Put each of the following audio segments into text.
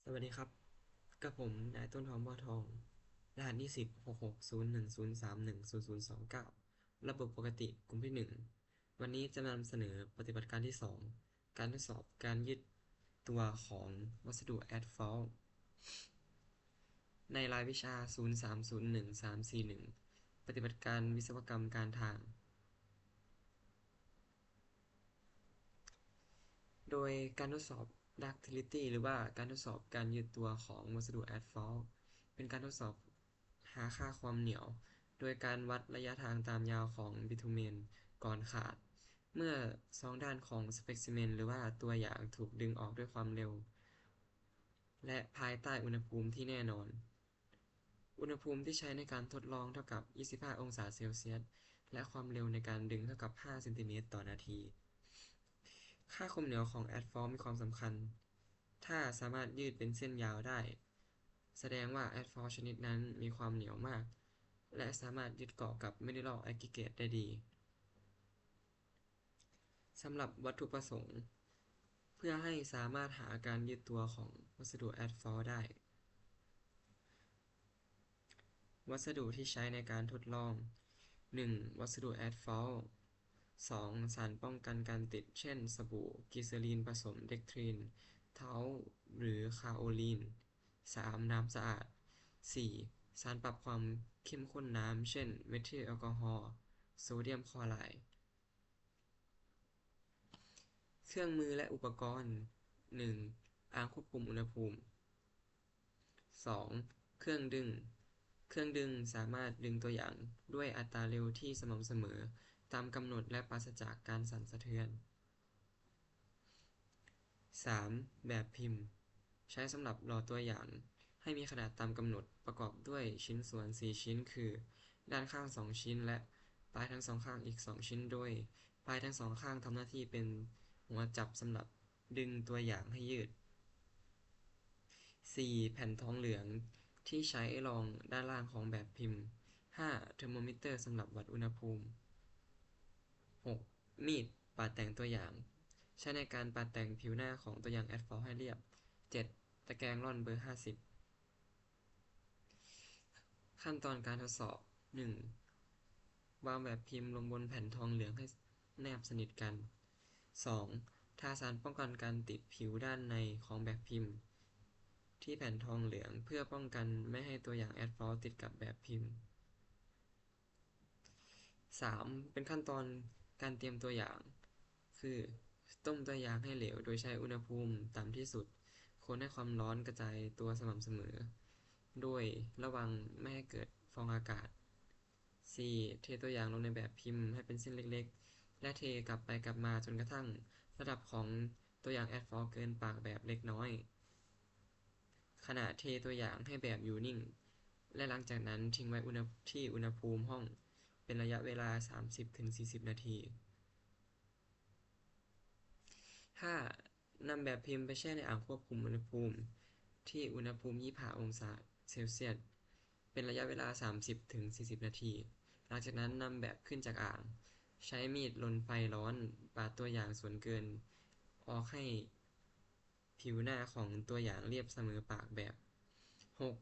ສະຫວັດດີຄັບ ກັບຜົມ ນາຍຕົ້ນຫອມ ບໍ່ທອງ ລະຫັດນິສິດ ຫົກຫົກສູນໜຶ່ງສູນສາມໜຶ່ງສູນສູນສອງເກົ້າ ລະບົບປົກກະຕິ ກຸ່ມທີໜຶ່ງ. ວັນນີ້ຈະນຳສະເໜີປະຕິບັດການທີສອງ ການທົດສອບການຍືດຕົວຂອງວັດສະດຸແອສຟອລ ໃນລາຍວິຊາສູນສາມສູນໜຶ່ງສາມສີ່ໜຶ່ງ ປະຕິບັດການວິສະວະກຳການທາງ. ໂດຍການທົດສອບ ductility ຫຼືວ່າການທົດສອບການຍືດຕົວຂອງວັດສະດຸແອສຟອລ ເປັນການທົດສອບຫາຄ່າຄວາມໜຽວ ໂດຍການວັດໄລຍະທາງຕາມຍາວຂອງບິທູເມນກ່ອນຂາດ. ເມື່ອສອງດ້ານຂອງສະເປັກຊິເມນ ຫຼືວ່າຕົວຢ່າງຖືກດຶງອອກດ້ວຍຄວາມເລັວ ແລະ ພາຍໃຕ້ອຸນຫະພູມທີ່ແນ່ນອນ. ອຸນຫະພູມທີ່ໃຊ້ໃນການທົດລອງເທົ່າກັບຊາວຫ້າອົງສາເຊລຊຽສ ແລະ ຄວາມເລັວໃນການດຶງເທົ່າກັບຫ້າເຊັນຕີເມດຕໍ່ນາທີ. ຄ່າຄວາມໜຽວຂອງແອສຟອລມີຄວາມສຳຄັນ. ຖ້າສາມາດຍືດເປັນເສັ້ນຍາວໄດ້, ສະແດງວ່າແອສຟອລຊະນິດນັ້ນມີຄວາມໜຽວມາກ ແລະ ສາມາດຍຶດເກາະກັບມິເນຣອລແອັກກຣີເກດໄດ້ດີ. ສຳລັບວັດຖຸປະສົງ ເພື່ອໃຫ້ສາມາດຫາການຍືດຕົວຂອງວັດສະດຸແອສຟອລໄດ້. ວັດສະດຸທີ່ໃຊ້ໃນການທົດລອງ. ໜຶ່ງ ວັດສະດຸແອສຟອລ. ສອງ ສານປ້ອງກັນການຕິດ ເຊັ່ນ ສະບູ, ກລີເຊີລີນປະສົມເດັກທຣິນ, ເທົາ ຫຼື ຄາໂອລີນ. ສາມ ນ້ຳສະອາດ. ສີ່ ສານປັບຄວາມເຂັ້ມຂຸ້ນນ້ຳ ເຊັ່ນ ເມທິລແອລກໍຮໍ, ໂຊດຽມຄລໍຣາຍ. ເຄື່ອງມື ແລະ ອຸປະກອນ. ໜຶ່ງ ອ່າງຄວບຄຸມອຸນຫະພູມ. ສອງ ເຄື່ອງດຶງ. ເຄື່ອງດຶງສາມາດດຶງຕົວຢ່າງດ້ວຍອັດຕາເລັວທີ່ສະໝ່ຳສະເໝີ, ຕາມກຳນົດ ແລະ ປາສະຈາກການສັ່ນສະເທືອນ. ສາມ ແບບພິມ ໃຊ້ສຳລັບຫຼໍ່ຕົວຢ່າງໃຫ້ມີຂະໜາດຕາມກຳນົດ, ປະກອບດ້ວຍຊິ້ນສ່ວນສີ່ຊິ້ນ ຄື ດ້ານຂ້າງສອງຊິ້ນ ແລະ ປາຍທັງສອງຂ້າງອີກສອງຊິ້ນ, ໂດຍປາຍທັງສອງຂ້າງທຳໜ້າທີ່ເປັນຫົວຈັບສຳລັບດຶງຕົວຢ່າງໃຫ້ຍືດ. ສີ່ ແຜ່ນທອງເຫຼືອງທີ່ໃຊ້ລອງດ້ານລ່າງຂອງແບບພິມ. ຫ້າ ເທີໂມມິເຕີສຳລັບວັດອຸນຫະພູມ. ຫົກ ມີດປາດແຕ່ງຕົວຢ່າງ ໃຊ້ໃນການປາດແຕ່ງຜິວໜ້າຂອງຕົວຢ່າງແອສຟອລໃຫ້ລຽບ. ເຈັດ ຕະແກງຮ່ອນເບີຫ້າສິບ. ຂັ້ນຕອນການທົດສອບ. ໜຶ່ງ ວາງແບບພິມລົງບົນແຜ່ນທອງເຫຼືອງໃຫ້ແນບສະໜິດກັນ. ສອງ ທາສານປ້ອງກັນການຕິດຜິວດ້ານໃນຂອງແບບພິມທີ່ແຜ່ນທອງເຫຼືອງ ເພື່ອປ້ອງກັນໄມ່ໃຫ້ຕົວຢ່າງແອສຟອລຕິດກັບແບບພິມ. ສາມ ເປັນຂັ້ນຕອນການຕຽມຕົວຢ່າງ ຄື ຕົ້ມຕົວຢ່າງໃຫ້ເຫຼວໂດຍໃຊ້ອຸນຫະພູມຕ່ຳທີ່ສຸດ, ຄົນໃຫ້ຄວາມຮ້ອນກະຈາຍຕົວສະໝ່ຳສະເໝີ ໂດຍລະວັງໄມ່ໃຫ້ເກີດຟອງອາກາດ. ສີ່ ເທຕົວຢ່າງລົງໃນແບບພິມໃຫ້ເປັນເສັ້ນເລັກໆ ແລະ ເທກັບໄປກັບມາຈົນກະທັ້ງລະດັບຂອງຕົວຢ່າງແອສຟອລເກີນປາກແບບເລັກນ້ອຍ. ຂະນະເທຕົວຢ່າງໃຫ້ແບບຢູ່ນິ່ງ ແລະ ຫຼັງຈາກນັ້ນຖິ້ມໄວ້ອຸນຫະ ທີ່ອຸນຫະພູມຫ້ອງເປັນໄລຍະເວລາສາມສິບເຖິງສີ່ສິບນາທີ. ຫ້າ ນຳແບບພິມໄປແຊ່ໃນອ່າງຄວບຄຸມອຸນຫະພູມທີ່ອຸນຫະພູມຊາວຫ້າອົງສາເຊລຊຽສ ເປັນໄລຍະເວລາສາມສິບເຖິງສີ່ສິບນາທີ. ຫຼັງຈາກນັ້ນນຳແບບຂຶ້ນຈາກອ່າງ, ໃຊ້ມີດລົນໄຟຮ້ອນປາດຕົວຢ່າງສ່ວນເກີນອອກໃຫ້ ຜິວໜ້າຂອງຕົວຢ່າງລຽບສະເໝີປາກແບບ. ຫົກ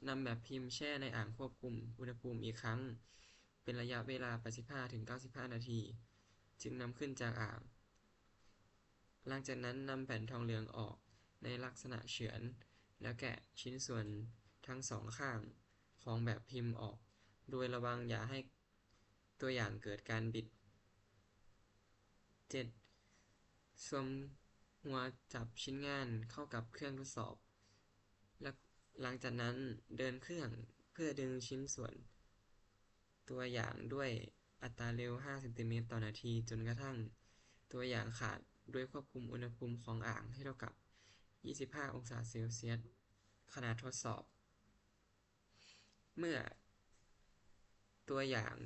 ນຳແບບພິມແຊ່ໃນອ່າງຄວບຄຸມອຸນຫະພູມອີກຄັ້ງ ເປັນໄລຍະເວລາແປດສິບຫ້າເຖິງເກົ້າສິບຫ້ານາທີ ຈຶ່ງນຳຂຶ້ນຈາກອ່າງ. ຫຼັງຈາກນັ້ນນຳແຜ່ນທອງເຫຼືອງອອກໃນລັກສະນະເຊືອນ ແລ້ວແກະຊິ້ນສ່ວນທັງສອງຂ້າງຂອງແບບພິມອອກ ໂດຍລະວັງຢ່າໃຫ້ ຕົວຢ່າງເກີດການບິດ. ເຈັດ ສວມຫົວຈັບຊິ້ນງານເຂົ້າກັບເຄື່ອງທົດສອບ ແລະ ຫຼັງຈາກນັ້ນເດີນເຄື່ອງເພື່ອດຶງຊິ້ນສ່ວນຕົວຢ່າງດ້ວຍອັດຕາເລັວຫ້າເຊັນຕີເມດຕໍ່ນາທີ ຈົນກະທັ້ງຕົວຢ່າງຂາດ ໂດຍຄວບຄຸມອຸນຫະພູມຂອງອ່າງໃຫ້ເທົ່າກັບຊາວຫ້າອົງສາເຊລຊຽສ. ຂະນະທົດສອບ. ເມື່ອຕົວຢ່າງ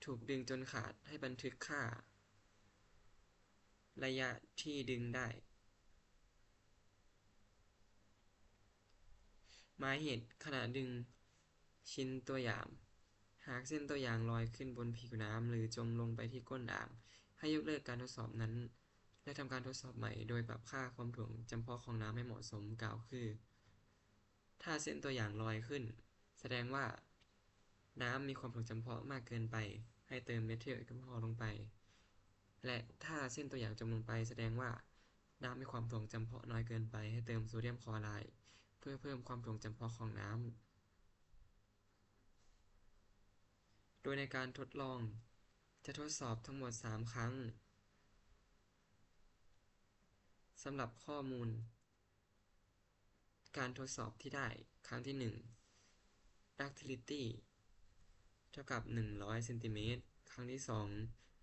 ຖືກດຶງຈົນຂາດ ໃຫ້ບັນທຶກຄ່າໄລຍະທີ່ດຶງໄດ້. ໝາຍເຫດຂະນະດຶງຊິ້ນຕົວຢ່າງ. ຫາກເສັ້ນຕົວຢ່າງລອຍຂຶ້ນບົນຜິວນ້ຳ ຫຼື ຈົມລົງໄປທີ່ກົ້ນອ່າງ, ໃຫ້ຍົກເລີກການທົດສອບນັ້ນ ແລະ ທຳການທົດສອບໃໝ່ ໂດຍປັບຄ່າຄວາມຖ່ວງຈຳເພາະຂອງນ້ຳໃຫ້ເໝາະສົມ, ກ່າວຄື ຖ້າເສັ້ນຕົວຢ່າງລອຍຂຶ້ນ ສະແດງວ່ານ້ຳມີຄວາມຖ່ວງຈຳເພາະມາກເກີນໄປ, ໃຫ້ເຕີມເມທິວແອລກໍຮໍລົງໄປ ແລະ ຖ້າເສັ້ນຕົວຢ່າງຈົມລົງໄປ ສະແດງວ່ານ້ຳມີຄວາມຖ່ວງຈຳເພາະນ້ອຍເກີນໄປ, ໃຫ້ເຕີມໂຊດຽມຄລໍຣາຍ ເພື່ອເພີ່ມຄວາມຖ່ວງຈຳເພາະຂອງນ້ຳ. ໂດຍໃນການທົດລອງຈະທົດສອບທັງໝົດສາມຄັ້ງ. ສຳລັບຂໍ້ມູນການທົດສອບທີ່ໄດ້, ຄັ້ງທີໜຶ່ງ ductility ເທົ່າກັບໜຶ່ງຮ້ອຍເຊັນຕີເມດ, ຄັ້ງທີສອງ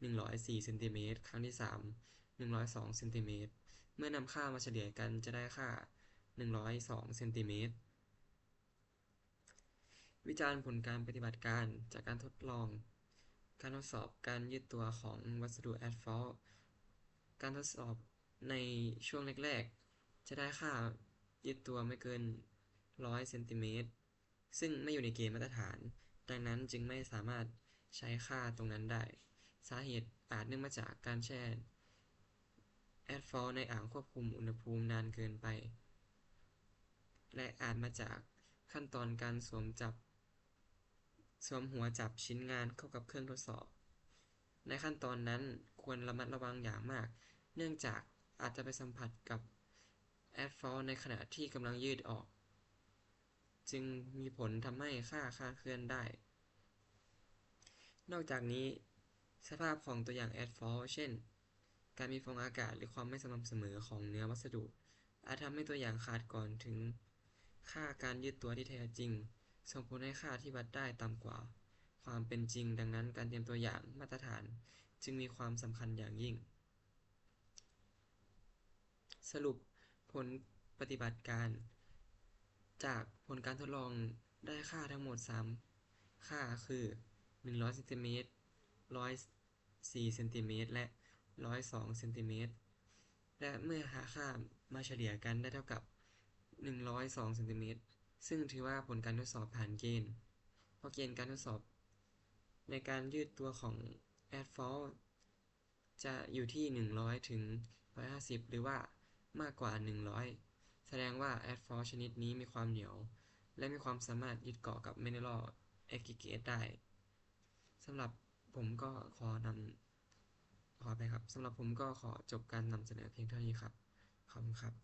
ໜຶ່ງຮ້ອຍສີ່ເຊັນຕີເມດ, ຄັ້ງທີສາມ ໜຶ່ງຮ້ອຍສອງເຊັນຕີເມດ. ເມື່ອນຳຄ່າມາສະເລ່ຍກັນຈະໄດ້ຄ່າໜຶ່ງຮ້ອຍສອງເຊັນຕີເມດ. ວິຈານຜົນການປະຕິບັດການຈາກການທົດລອງການທົດສອບການຍືດຕົວຂອງວັດສະດຸ asphalt. ການທົດສອບໃນຊ່ວງແລກໆ ຈະໄດ້ຄ່າຍືດຕົວບໍ່ເກີນຮ້ອຍເຊັນຕີເມດ ຊຶ່ງໄມ່ຢູ່ໃນເກນມາດຕະຖານ, ດັ່ງນັ້ນຈຶ່ງໄມ່ສາມາດໃຊ້ຄ່າຕົງນັ້ນໄດ້. ສາເຫດອາດເນື່ອງມາຈາກການແຊ່ asphalt ໃນອ່າງຄວບຄຸມອຸນຫະພູມນານເກີນໄປ ແລະ ອາດມາຈາກຂັ້ນຕອນການສວມຈັບ ສວມຫົວຈັບຊິ້ນງານເຂົ້າກັບເຄື່ອງທົດສອບ. ໃນຂັ້ນຕອນນັ້ນຄວນລະມັດລະວັງຢ່າງມາກ, ເນື່ອງຈາກອາດຈະໄປສຳຜັດກັບ asphalt ໃນຂະນະທີ່ກຳລັງຍືດອອກ, ຈຶ່ງມີຜົນທຳໃຫ້ຄ່າຄາດເຄື່ອນໄດ້. ນອກຈາກນີ້, ສະພາບຂອງຕົວຢ່າງ asphalt ເຊັ່ນ ການມີຟອງອາກາດ ຫຼື ຄວາມໄມ່ສະໝ່ຳສະເໝີຂອງເນື້ອວັດສະດຸ ອາດທຳໃຫ້ຕົວຢ່າງຂາດກ່ອນເຖິງຄ່າການຍືດຕົວທີ່ແທ້ຈິງ, ສົ່ງຜົນໃຫ້ຄ່າທີ່ວັດໄດ້ຕ່ຳກວ່າຄວາມເປັນຈິງ, ດັ່ງນັ້ນການຕຽມຕົວຢ່າງມາດຕະຖານຈຶ່ງມີຄວາມສຳຄັນຢ່າງຍິ່ງ. ສະຫຼຸບຜົນປະຕິບັດການ, ຈາກຜົນການທົດລອງໄດ້ຄ່າທັງໝົດສາມຄ່າຄື ໜຶ່ງຮ້ອຍເຊັນຕີເມດ, ຮ້ອຍ ສີ່ເຊັນຕີເມດ ແລະ ຮ້ອຍສອງເຊັນຕີເມດ ແລະ ເມື່ອຫາຄ່າມາສະເລ່ຍກັນໄດ້ເທົ່າກັບໜຶ່ງຮ້ອຍສອງເຊັນຕີເມດ ຊຶ່ງຖືວ່າຜົນການທົດສອບຜ່ານເກນ, ເພາະເກນການທົດສອບໃນການຍືດຕົວຂອງ asphalt ຈະຢູ່ທີ່ໜຶ່ງຮ້ອຍເຖິງຮ້ອຍຫ້າສິບ ຫຼືວ່າມາກກວ່າໜຶ່ງຮ້ອຍ ສະແດງວ່າ asphalt ຊະນິດນີ້ມີຄວາມໜຽວ ແລະ ມີຄວາມສາມາດຍຶດເກາະກັບ mineral aggregate ໄດ້. ສຳລັບຜົມກໍຂໍນຳ ຂໍອະໄພຄັບ ສຳລັບຜົມກໍຂໍຈົບການນຳສະເໜີພຽງເທົ່ານີ້ຄັບ. ຂອບຄຸນຄັບ.